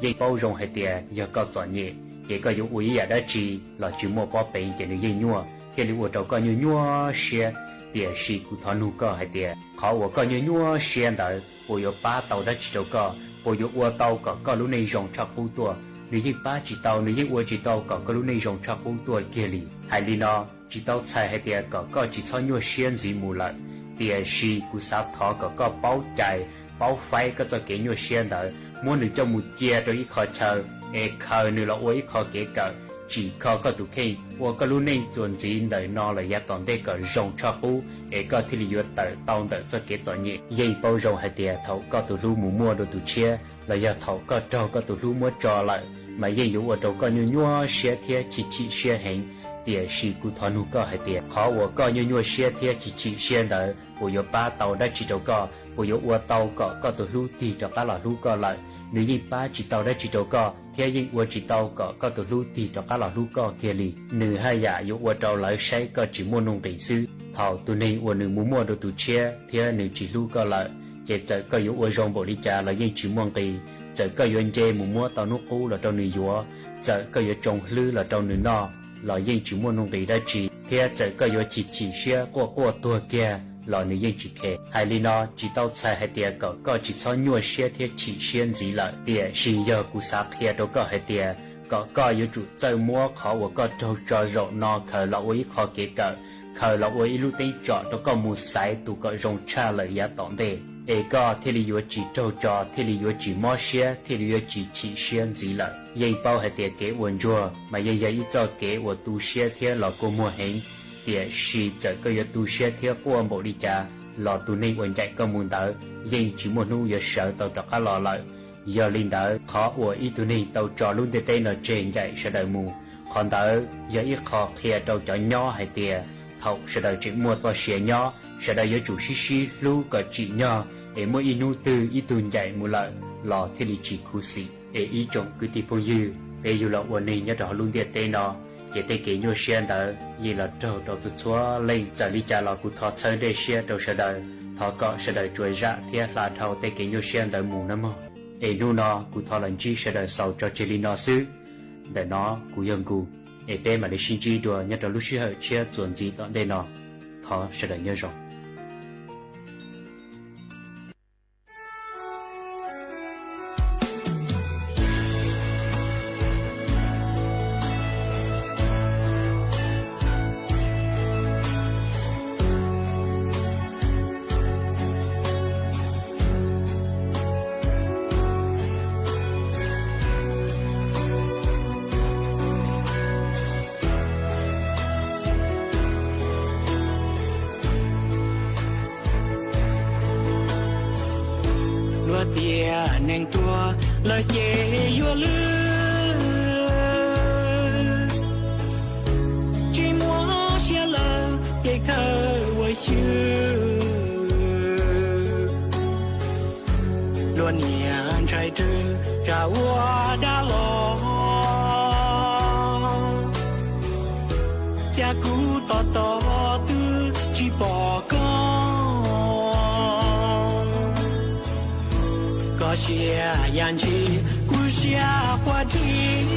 Yeej paub zoo hais tias yog koj txom nyem ces koj yuav ua ib yam dab tsi los tsis muaj pob peev ces nws yeej nyuaj, thiaj li ua rau koj nyuaj nyuaj siab. Tiam sis kuv thov nug koj hais tias, qhov uas koj nyuaj nyuaj siab ntawd puas yuav pab tau dab tsi rau koj, puas yuav ua tau kom koj lub neej zoo tshaj qub tuaj? Nws yeej pab tsis tau, nws yeej ua tsis tau kom koj lub neej zoo tshaj qub tuaj kiag li. Hais li no, tsis tau txhais hais tias kom koj tsis txhob nyuaj siab ntxiv mus lawm, tiam sis kuv xav thov kom koj paub cais, paub faib koj txoj kev nyuaj siab ntawd, muab nws coj mus cia rau ib qho chaw, es khaws nws los ua ib qho kev kawm, tsim kho koj tus kheej, ua koj lub neej txuas ntxiv ntawm no los yav tom ntej kom zoo tshaj qub, es koj thiaj li yuav tawm tau ntawm txoj kev txom nyem. Yeej paub zoo hais tias thaum koj tus hlub mus muaj dua tus tshiab, los yog thaum koj raug koj tus hlub muab tso lawm, mas yeej yuav ua rau koj nyuaj nyuaj siab thiab chim chim siab heev. Tiam sis kuv thov nug koj hais tias, qhov uas koj nyuaj nyuaj siab thiab chim chim siab ntawd puas yuav pab tau dab tsi rau koj? Puas yuav ua tau kom koj tus hlub tig rov qab los hlub koj lawm? Nws yeej pab tsis tau dab tsi rau koj thiab yeej ua tsis tau kom koj tus hlub tig rov qab los hlub koj kiag li. Nws haj yam yuav ua rau lawv saib koj tsis muaj nuj nqis xwb. Thaum tus neeg uas nws mus muaj dua tus tshiab thiab nws tsis hlub koj lawm, ces txawm koj yuav ua zoo npaum li cas los yeej tsis muaj nqis. Txawm koj yuav nce mus muab tau hnub qub los rau nws yuav, txawm koj yuav tsoo hlwb los rau nws noj, los yeej tsis muaj nuj nqis dab tsi, thiab txawm koj yuav chim chim siab quaj quaj tuag kiag los nws yeej tsis khe. Hais li no tsis tau txhais hais tias kom koj tsis txhob nyuaj siab thiab chim siab ntxiv lawm, tiam sis yog kuv xav qhia rau koj hais tias kom koj yuav tsum txawj muab qhov uas koj raug tso zaum no khaws los ua ib qho kev kawm, khaws los ua ib lub teeb tsom rau koj mus xaiv tus kom zoo tshaj lawm yav tom ntej, es koj thiaj li yuav tsis raug tso, thiaj li yuav tsis mob siab, thiaj li yuav tsis chim siab ntxiv lawm. Yeej paub hais tias kev ua ntsuag mas yeej yog ib txoj kev uas tu siab thiab los kua muag heev, tiam sis txawm koj yuav tu siab thiab quaj npaum li cas los tus neeg uas ncaim koj mus ntawd yeej tsis muaj hnub yuav sawv tau rov qab los lawm. Yog li ntawd, qhov uas ib tug neeg tau tso lub ntiaj teb no tseg ncaim sawv daws mus, qhov ntawd yog ib qho qhia rau cov nyob hais tias thaum sawv daws tseem muaj txoj sia nyob, sawv daws yuav tsum sib sib hlub kom tsim nyog, es muaj ib hnub twg ib tug ncaim mus lawm los thiaj li tsis khuv xim. Es ib tsoom kwv tij phooj ywg, peb yug los ua neeg nyob rau hauv lub ntiaj teb no, ces tej kev nyuaj siab ntawd yeej los raug rau txhua txhua leej. Txawm li cas los kuv thov txhawb ntsej siab rau sawv daws, thov kom sawv daws tsuas zam thiab hla dhau tej kev nyuaj siab ntawd mus nawb mog. Es hnub no kuv thov los ntsib sawv daws xaus tso tseg li no xwb. Ntawm no kuv yog Nkus, es peb mam li sib ntsib dua nyob rau lub sij hawm tshiab txuas ntxiv tom ntej no. Thov sawv daws nyob zoo. Luag tias neeg tuag lawm ces yuav lwj, tsis muaj siab lawm ces khaws ua xyw. Luag niam ntshai rwg tsam ua dab los, cas kuv tos tos twb tsis pom koj. Sia yam ntshis kuv siab quaj dib,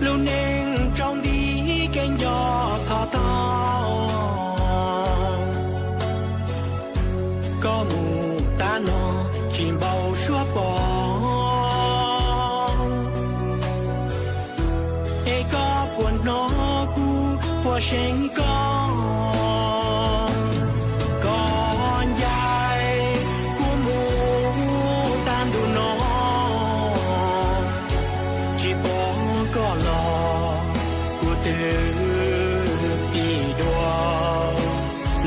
lub neej tsaus nti kev nco thov tau. Koj mus tas no tsis npaum suab pom, es koj puas hnov kuv quaj seev koj? Koj ncaim kuv mus tag ntu no, tsis pom koj los kuv twb pib dua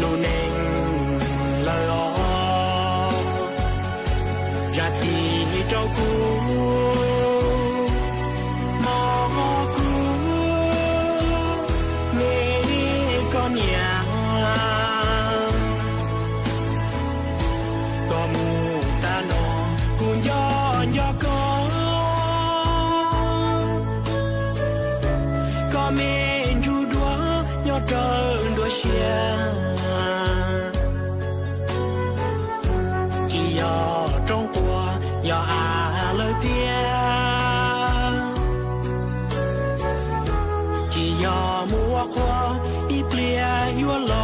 lub neej lawm os. Zam txim rau kuv, mog kuv me koj niam. Koj mus tas no kuv nco nco koj, koj me ntsuj duab nyob rawv nruab siab. Tsis yog rooj quas yog av lawm tiag, tsis yog mus ua qhua ib pliag yuav los.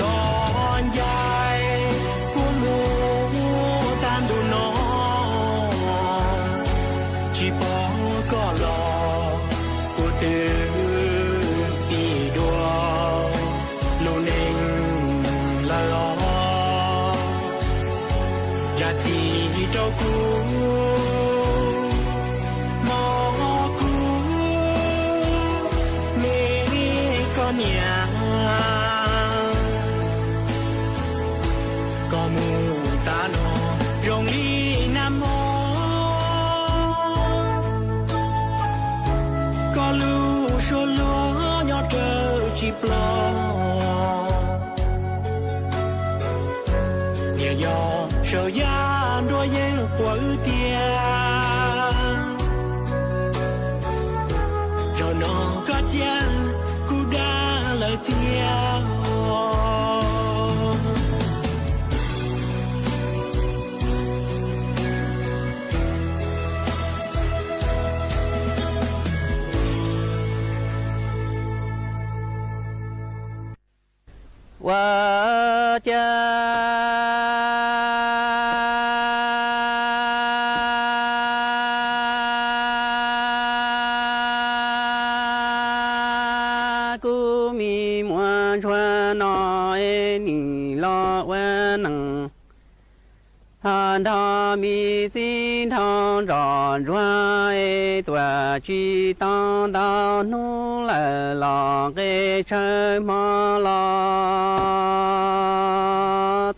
Koj ncaim kuv mus tag ntu no, tsis pom koj los kuv twb pib dua lub neej lawm os. Zam txim rau kuv, mog kuv me koj niam. Koj mus tas no zoo li nag hmo, koj lub suab luag nyob rawv tsis ploj. Niam yog sawv yaj nruab yeeb quas wb tiag, zaum no koj cia kuv dag lawm tiag. Ua cas kuv me muam ntsuag no es nim los ua neej, ho nrog me txiv nraug nrog ntsuag es tuaj tsis tau ntau hnub lawm los nqe tshaw hmo los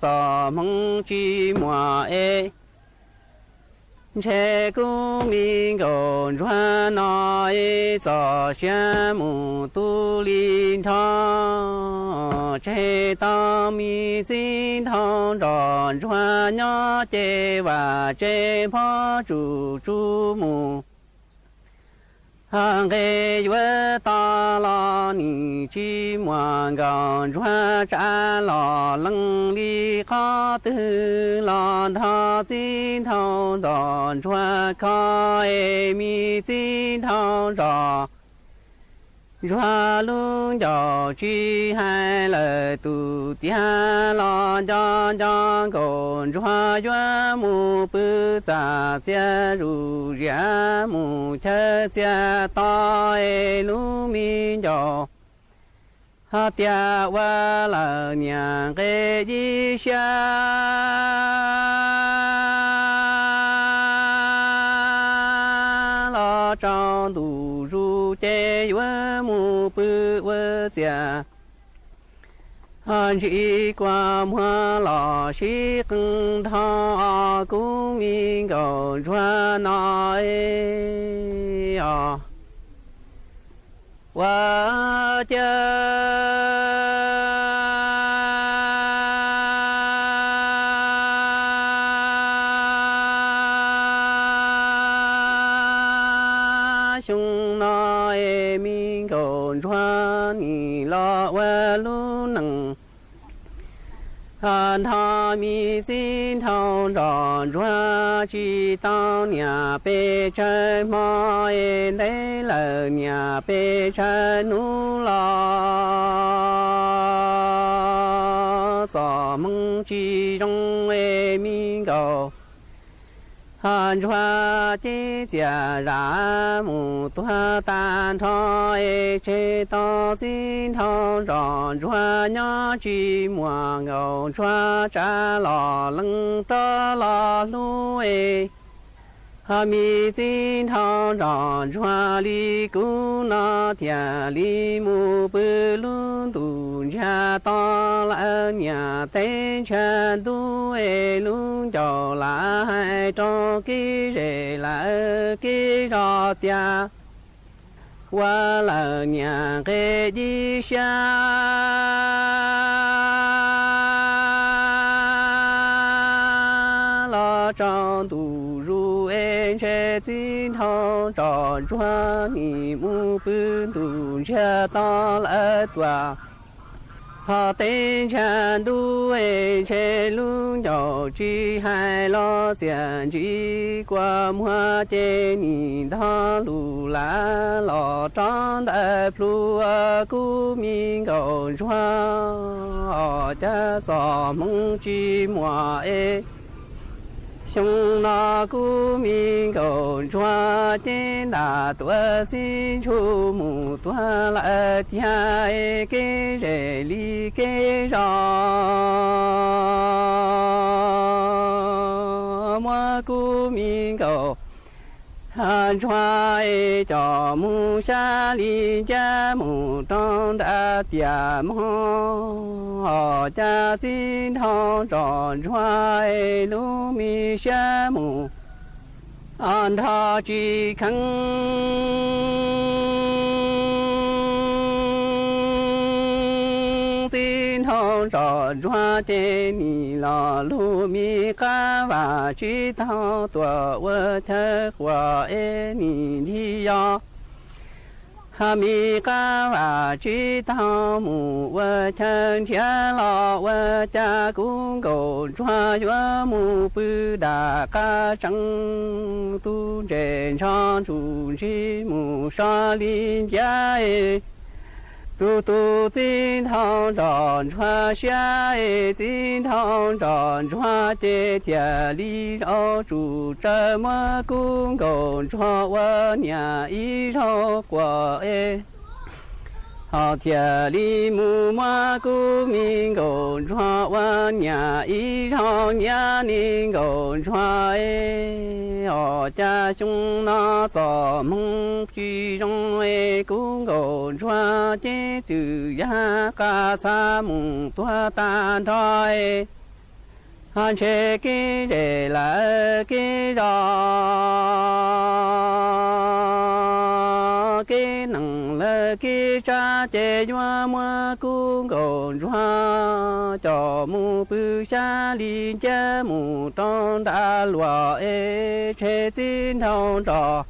txom hmoov tsis muaj es ntshe kuv me nkauj ntsuag no es txoj sia mus tu li nrho. Tseg tau me txiv nraug nrog ntsuag nyob ces vaj tse phob tsuj tsuj mus. Ho nqe yuav tau los nim tsis muaj nkauj ntsuag tsav los leej li qhov twg los nrog txiv nraug nrog ntsuag kho es me txiv nraug nrog ntsuag lub ncauj tsis hais lawm tus tiag los nco nco nkauj ntsuag yuav mus pw txaj txiag zuj ziam mus chaw txias to es lub me ncauj ho tias ua lawm niam nqe ib siab los tsaus ntuj zus ces yuav mus pw ua txias. Ntsib kua muag los sib qee nrho, kuv me nkauj ntsuag no os. Ua cas xyoo no es me nkauj ntsuag nim los ua lub neej nrho, me txiv nraug nraug ntsuag tsis tau niam pes tsawg hmo es ntev lawm niam pes tsawg hnub los txom hmoo tsis zoo es me nkauj ntsuag ces txias zam mus tuag tag nrho es tseg tau txiv nraug nraug ntsuag nyob tsis muaj, nkauj ntsuag tsa los lees rov los hlub es me txiv nraug nraug ntsuag li kuv no thiaj li mus pw lub ntuj ntsiag to lawm niam teb ntsiag ntuj es lub ncauj lam hais rau kev zem lawm kev zos tias ua lawm niam nqe ib siab los tsaus ntuj zus es ntshe txiv nraug nraug ntsuag nim mus pw ntuj ntsiag to lawm tuaj ho teb ntsiag ntuj es ntshe lub ncauj tsis hais los txias ntsib kua muag ces nim ntog lus lav los rov ntawd plhu kuv me nkauj ntsuag os, cas txom hmoo tsis muaj es xyoo no kuv me nkauj ntsuag ces ntam tuaj xib ntsug mus tuag lawm tiag es kev zem li kev zos muab kuv me nkauj ntsuag es coj mus xyab li ncab mus rau nram tiaj mog os, cas txiv nraug nraug ntsuag es lub me siab mus nrho tsis kheev. Txiv nraug nraug ntsuag ces nim los lug me qab vam tsis taug tuaj ua chaw quas es nim nti yos me qab vam tsis taug mus ua chaw nrhiav los ua cas kuv nkauj ntsuag yuav mus pw dam qab tseeb, tub ntses ntsho ntsuj ntsig mus so li ncab es tus tus txiv nraug nraug ntsuag siab es txiv nraug nraug ntsuag ces thiaj li zaum tsuj tsaws muab kuv nkauj ntsuag ua niam ib zaug quas es ho thiaj li mus muab kuv me nkauj ntsuag ua niam ib zaug niam ne nkauj ntsuag es os, cas xyoo no txom hmoo tsis zoo es kuv nkauj ntsuag ces twb yog qab txha mus tuag tag nrho es ho ntshe kev zem lawm kev zos, kev neeg lawm kev tsav ces yuav muab kuv nkauj ntsuag coj mus pw xyab li ncab mus rau nram luag es tseg txiv nraug nraug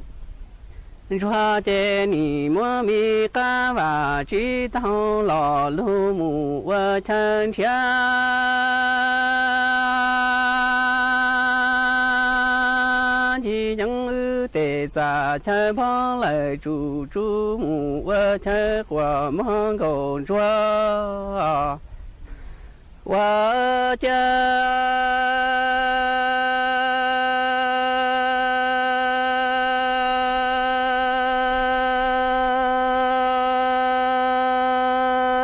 ntsuag ces nim muab me qab vam tsis taug los lug mus ua chaw nrhiav ncig yeeb wb tej txaj chaw npog lawm tsuj tsuj mus ua chaw quas mog nkauj ntsuag ua cas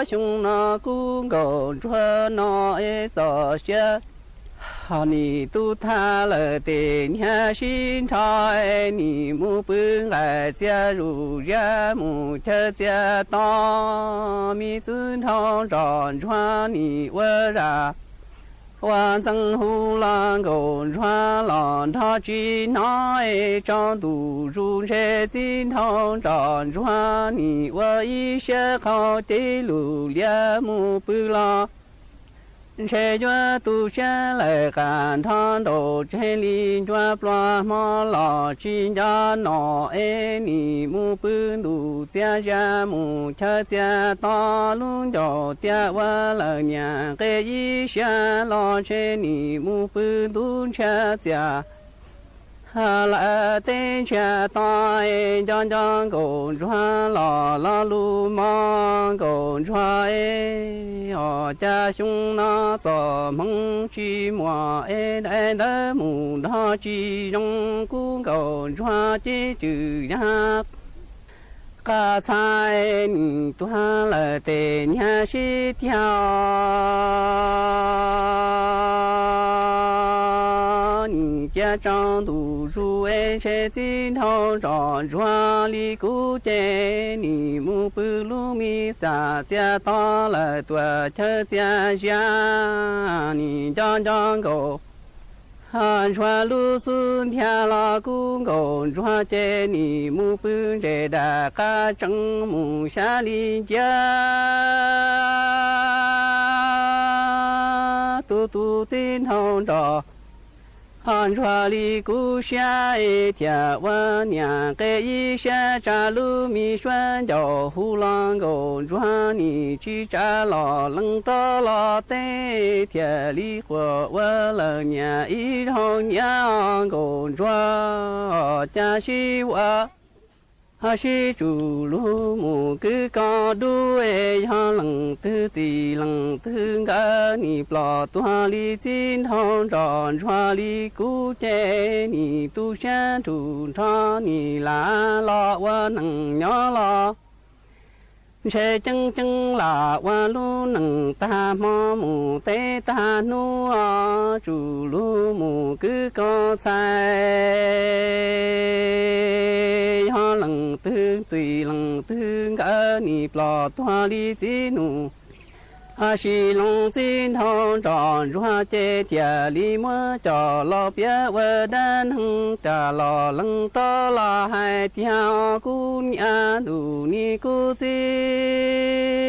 xyoo no kuv nkauj ntsuag no es txoj sia Ho nim tub thab lawm tes niag sib nrho, nim mus pw nqaim txias zuj zias mus chaw txias to. Me txwv nraug nrog ntsuag nim ua zam ua ntxeev, hu los nkauj ntsuag los nrog tsis hnov, es tsaus ntuj zus ntshe txiv nraug nrog ntsuag nim ua ib siab qaug ces lug lias mus pw los. Ntshe yuav tu siab lawm qas nrho nraum tseg li ncua pluas hmo los tsis nco nom, es nim mus pw ntuj txias zias mus chaw txias to. Lub ncauj tias ua lawm niam nqe ib siab los ntshe nim mus pw ntuj ntshiab txias lawm teb ntshiab to. Es nco nco nkauj ntsuag los lo lus mog nkauj ntsuag, es ho cas xyoo no txoj hmoov tsis muaj, es daim ntawv mus nrog tsis zoo, kuv nkauj ntsuag ces tswm yag qas txhais, nim tuag lawm tes niag sib tiag. Nim cia tsaus ntuj zus es ntshe txiv nraug nrog ntsuag li kuv ces nim mus pw lub me xam txias to lawm tuaj chaw txias zias. Nim nco nco nkauj ntsuag lub xub ntiag los kuv nkauj ntsuag ces nim mus pw ntse dam qab tsees mus xyab li nciab. Tus tus txiv nraug nrog ntsuag li kuv siab, es thiaj ua niam nqe ib siab tsa lub me suab ncauj, hu los nkauj ntsuag nim tsis tsa los lees rov los teb, thiaj li quaj ua lawm niam ib zaug niam. Nkauj ntsuag cas sib ua ho sib tsum lug mus kwv koj dub, es yog leej twg txij leej twg nkawd nim ploj tuag li txiv nraug nrog ntsuag li kuv ces nim tu siab nrug nrho nim lam los ua neej nyob los ntshe ceeb ceeb lam ua lub neej tag hmo mus teb tag hnub, tsum lug mus kwv koj txhais. Yog leej twg txij leej twg nkawd nim ploj tuag li txiv nus, ho sis loo txiv nraug nrog ntsuag ces thiaj li muab coj los piav ua dab neeg, ras los lees rov los hais tiag kuv niam ntuj nim kuv txiv.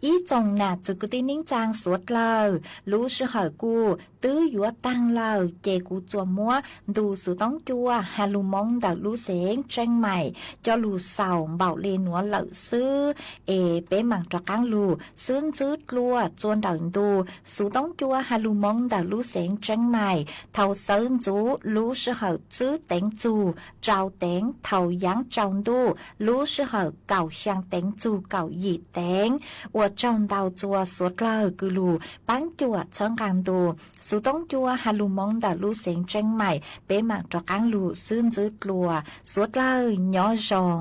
Ib tsoom nam txwv kwv tij neej tsaa suav dlawg, lub sij hawm kuj twb yuav taag lawm, ces kuv tsuas muab ntu xuv toob cua Has Lus Moov ntawm lub xeev Tseeb Maim coj lug xaus npaum le nuav lawm xwb, es peb maam rov qaab lug xwb ntxwb dlua txua ntawm ntu xuv toob cua Has Lus Moov ntawm lub xeev Tseeb Maim thaum xawv ntxuv lub sij hawm txwb teev txug rau teev thaum yaav tsaus ntuj lub sij hawm kaum xyaa teev txug kaum yim teev. Ua tsaug ntau txua suav dlawg kws lug paab cuam txhawb nqaa ntu xuv toob cua Has Lus Moov ntawm lub xeev Tseeb Maim, peb maam rov qaab lug xwb ntxwb dlua, suav dlawg nyob zoo.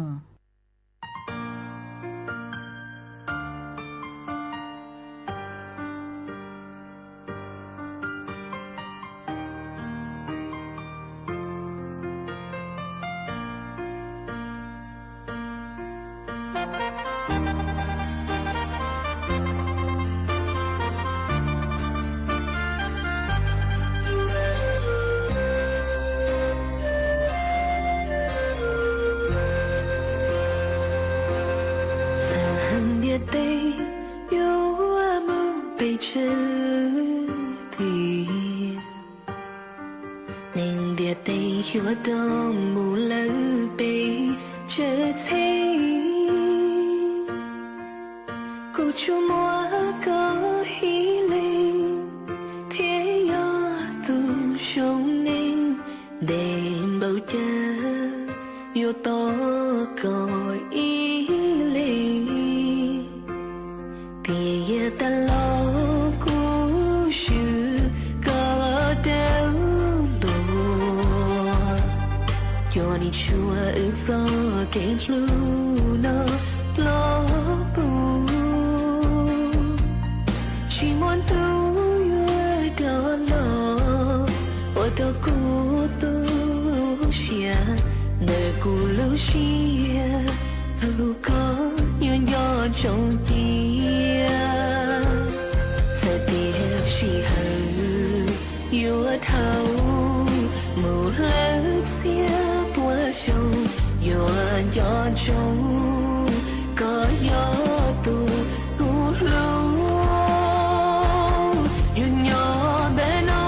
Txawm ntiaj teb yuav mus pes tsawg tiam, neeg ntiaj teb yuav rov mus lawm pes tsawg txheej, kuv tsuas muaj koj ib leeg thiaj yog tus zoo neeg. Ntev npaum cas yuav tos koj ib leeg, tiam yog tas los kuv swm koj dawb luag, coj nim tshua wb txoj kev hlub no plob pug. Tsis muaj hnub yuav Zoo cia txawm tias sij hawm yuav dhau mus hlawv txhiab pua xyoo, yuav nco ntsoov koj yog tus kuv hlub. Yuav nyob ntawm no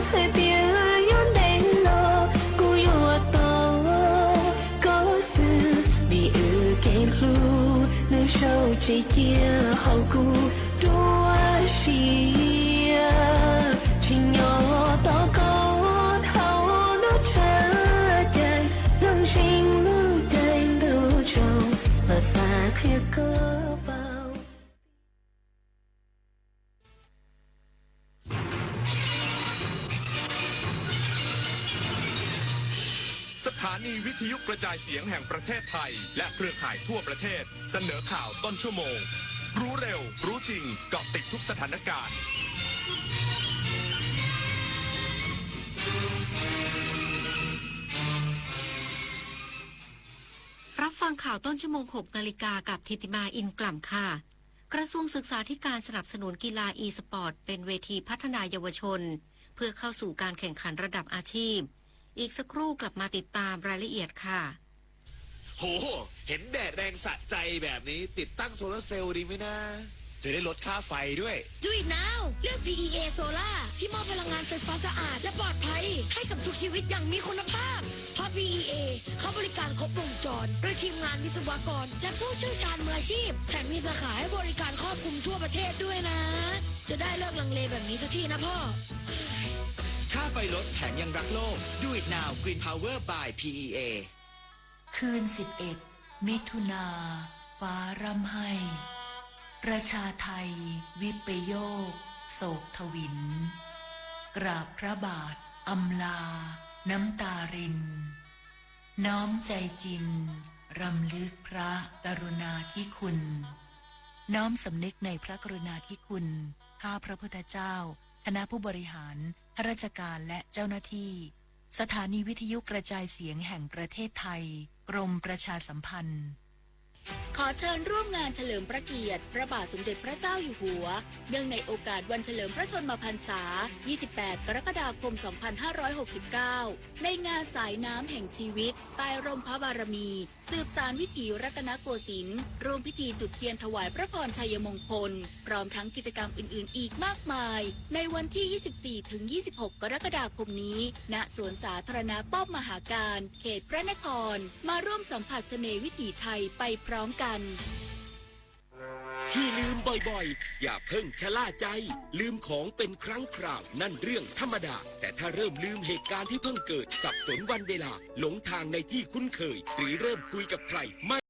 txhais tias yuav ntev los kuv yuav tos koj xwb, vim wb kev hlub nws sau tseem cia hauv kuv dua siab. Tsis nyob tos koj dhau ntuj tshaj cai, mloog zeej lub caij ntuj tsaus los xav qhia koj paub. Sถานีวิทยุกระจายเสียงแห่งประเทศไทยและเครือข่ายทั่วประเทศเสนอข่าวต้นชั่วโมง รู้เร็ว รู้จริง เกาะติดทุกสถานการณ์ รับฟังข่าวต้นชั่วโมงหกนาฬิกากับธิติมา อินกล่ำค่ะ กระทรวงศึกษาธิการสนับสนุนกีฬา อีสปอร์ต เป็นเวทีพัฒนาเยาวชน เพื่อเข้าสู่การแข่งขันระดับอาชีพ อีกสักครู่กลับมาติดตามรายละเอียดค่ะ โห เห็นแดดแรงสะใจแบบนี้ ติดตั้งโซลาร์เซลล์ดีไหมนะ จะได้ลดค่าไฟด้วย Do it now เลือก พีอีเอ Solar ที่มอบพลังงานไฟฟ้าสะอาดและปลอดภัยให้กับทุกชีวิตอย่างมีคุณภาพ เพราะ พีอีเอ เขาบริการครบวงจร ด้วยทีมงานวิศวกร และผู้เชี่ยวชาญมืออาชีพ แถมมีสาขาให้บริการครอบคลุมทั่วประเทศด้วยนะ จะได้เลิกลังเลแบบนี้สักทีนะพ่อ ค่าไฟลดแถมยังรักโลก Do it now Green Power by พีอีเอ คืนสิบเอ็ด มิถุนา ฟ้าร่ำไห้ ประชาไทย วิปโยค โศกทวิน กราบพระบาท อำลา น้ำตาริน น้อมใจจริง รำลึกพระกรุณาธิคุณ น้อมสำนึกในพระกรุณาธิคุณ ข้าพระพุทธเจ้า คณะผู้บริหาร ข้าราชการ และเจ้าหน้าที่ สถานีวิทยุกระจายเสียงแห่งประเทศไทย กรมประชาสัมพันธ์ ขอเชิญร่วมงานเฉลิมพระเกียรติพระบาทสมเด็จพระเจ้าอยู่หัว เนื่องในโอกาสวันเฉลิมพระชนมพรรษา ยี่สิบแปด กรกฎาคม สองพันห้าร้อยหกสิบเก้า ในงานสายน้ำแห่งชีวิต ใต้ร่มพระบารมี สืบสานวิถีรัตนโกสินทร์ ร่วมพิธีจุดเทียนถวายพระพรชัยมงคล พร้อมทั้งกิจกรรมอื่นๆ อีกมากมาย ในวันที่ ยี่สิบสี่ ถึง ยี่สิบหก กรกฎาคมนี้ ณ สวนสาธารณะป้อมมหาการ เขตพระนคร มาร่วมสัมผัสเสน่ห์วิถีไทยไปพร้อมกัน ที่ลืมบ่อยๆ อย่าเพิ่งชะล่าใจ ลืมของเป็นครั้งคราว นั่นเรื่องธรรมดา แต่ถ้าเริ่มลืมเหตุการณ์ที่เพิ่งเกิด สับสนวันเวลา หลงทางในที่คุ้นเคย หรือเริ่มคุยกับใครไม่